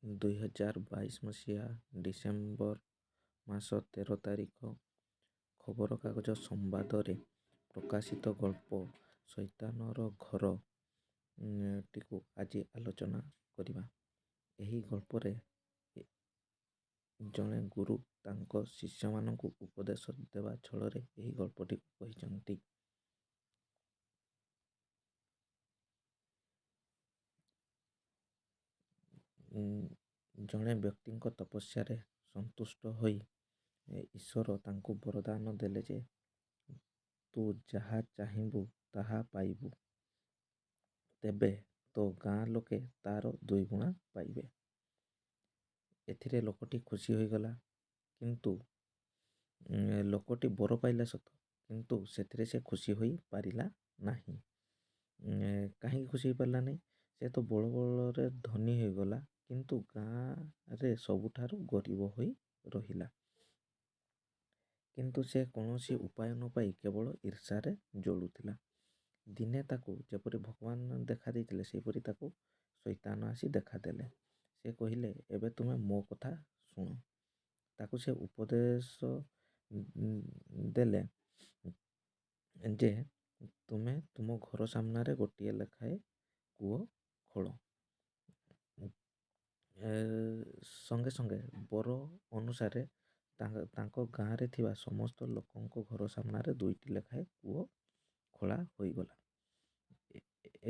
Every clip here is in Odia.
2022 ମସିହା ଡିସେମ୍ବର ମାସ 13 ତାରିଖ ଖବରକାଗଜ ସମ୍ବାଦରେ ପ୍ରକାଶିତ ଗଳ୍ପ ସୈତାନର ଘର ଟିକୁ ଆଜି ଆଲୋଚନା କରିବା। ଏହି ଗଳ୍ପରେ ଜଣେ ଗୁରୁ ତାଙ୍କ ଶିଷ୍ୟମାନଙ୍କୁ ଉପଦେଶ ଦେବା ଛଳରେ ଏହି ଗଳ୍ପଟିକୁ କହିଛନ୍ତି। ଜଣେ ବ୍ୟକ୍ତିଙ୍କ ତପସ୍ୟାରେ ସନ୍ତୁଷ୍ଟ ହୋଇ ଈଶ୍ୱର ତାଙ୍କୁ ବରଦାନ ଦେଲେ ଯେ ତୁ ଯାହା ଚାହିଁବୁ ତାହା ପାଇବୁ, ତେବେ ତୋ ଗାଁ ଲୋକେ ତା'ର ଦୁଇଗୁଣା ପାଇବେ। ଏଥିରେ ଲୋକଟି ଖୁସି ହୋଇଗଲା, କିନ୍ତୁ ଲୋକଟି ବର ପାଇଲା ସତ, କିନ୍ତୁ ସେଥିରେ ସେ ଖୁସି ହୋଇପାରିଲା ନାହିଁ। କାହିଁକି ଖୁସି ହୋଇପାରିଲା ନାହିଁ? ସେ ତ ବଳ ବଳରେ ଧନୀ ହୋଇଗଲା, କିନ୍ତୁ ଗାଁରେ ସବୁଠାରୁ ଗରିବ ହୋଇ ରହିଲା। କିନ୍ତୁ ସେ କୌଣସି ଉପାୟ ନ ପାଇ କେବଳ ଈର୍ଷାରେ ଜଳୁଥିଲା। ଦିନେ ତାକୁ ଯେପରି ଭଗବାନ ଦେଖା ଦେଇଥିଲେ, ସେହିପରି ତାକୁ ସୈତାନ ଆସି ଦେଖାଦେଲେ। ସେ କହିଲେ, ଏବେ ତୁମେ ମୋ କଥା ଶୁଣ। ତାକୁ ସେ ଉପଦେଶ ଦେଲେ ଯେ ତୁମେ ତୁମ ଘର ସାମ୍ନାରେ ଗୋଟିଏ ଲେଖାଏଁ କୂଅ ଖୋଳ। ସଙ୍ଗେ ସଙ୍ଗେ ବର ଅନୁସାରେ ତାଙ୍କ ଗାଁରେ ଥିବା ସମସ୍ତ ଲୋକଙ୍କ ଘର ସାମ୍ନାରେ ଦୁଇଟି ଲେଖାଏଁ କୂଅ ଖୋଳା ହୋଇଗଲା।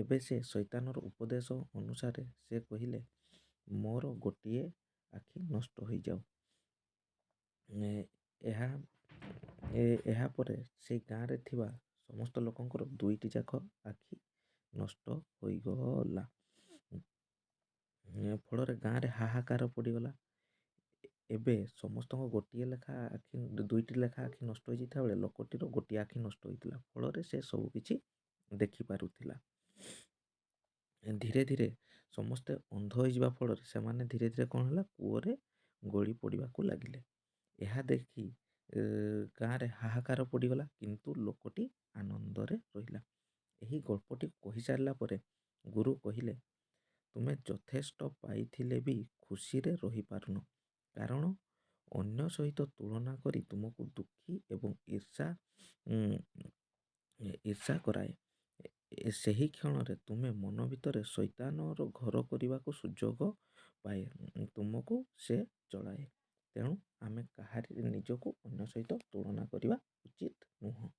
ଏବେ ସେ ସୈତାନର ଉପଦେଶ ଅନୁସାରେ ସେ କହିଲେ, ମୋର ଗୋଟିଏ ଆଖି ନଷ୍ଟ ହୋଇଯାଉ। ଏହାପରେ ସେଇ ଗାଁରେ ଥିବା ସମସ୍ତ ଲୋକଙ୍କର ଦୁଇଟି ଯାକ ଆଖି ନଷ୍ଟ ହୋଇଗଲା। ଫଳରେ ଗାଁରେ ହାହାକାର ପଡ଼ିଗଲା। ଏବେ ସମସ୍ତଙ୍କ ଗୋଟିଏ ଲେଖା ଆଖି, ଦୁଇଟି ଲେଖା ଆଖି ନଷ୍ଟ ହୋଇଯାଇଥିବା ବେଳେ ଲୋକଟିର ଗୋଟିଏ ଆଖି ନଷ୍ଟ ହୋଇଥିଲା, ଫଳରେ ସେ ସବୁକିଛି ଦେଖିପାରୁଥିଲା। ଧୀରେ ଧୀରେ ସମସ୍ତେ ଅନ୍ଧ ହୋଇଯିବା ଫଳରେ ସେମାନେ ଧୀରେ ଧୀରେ କ'ଣ ହେଲା, କୂଅରେ ଗଳି ପଡ଼ିବାକୁ ଲାଗିଲେ। ଏହା ଦେଖି ଗାଁରେ ହାହାକାର ପଡ଼ିଗଲା, କିନ୍ତୁ ଲୋକଟି ଆନନ୍ଦରେ ରହିଲା। ଏହି ଗଳ୍ପଟି କହିସାରିଲା ପରେ ଗୁରୁ କହିଲେ, ତୁମେ ଯଥେଷ୍ଟ ପାଇଥିଲେ ବି ଖୁସିରେ ରହିପାରୁନ, କାରଣ ଅନ୍ୟ ସହିତ ତୁଳନା କରି ତୁମକୁ ଦୁଃଖୀ ଏବଂ ଈର୍ଷା କରାଏ। ସେହି କ୍ଷଣରେ ତୁମେ ମନ ଭିତରେ ସୈତାନର ଘର କରିବାକୁ ସୁଯୋଗ ପାଏ, ତୁମକୁ ସେ ଚଳାଏ। ତେଣୁ ଆମେ କାହାରି ନିଜକୁ ଅନ୍ୟ ସହିତ ତୁଳନା କରିବା ଉଚିତ ନୁହଁ।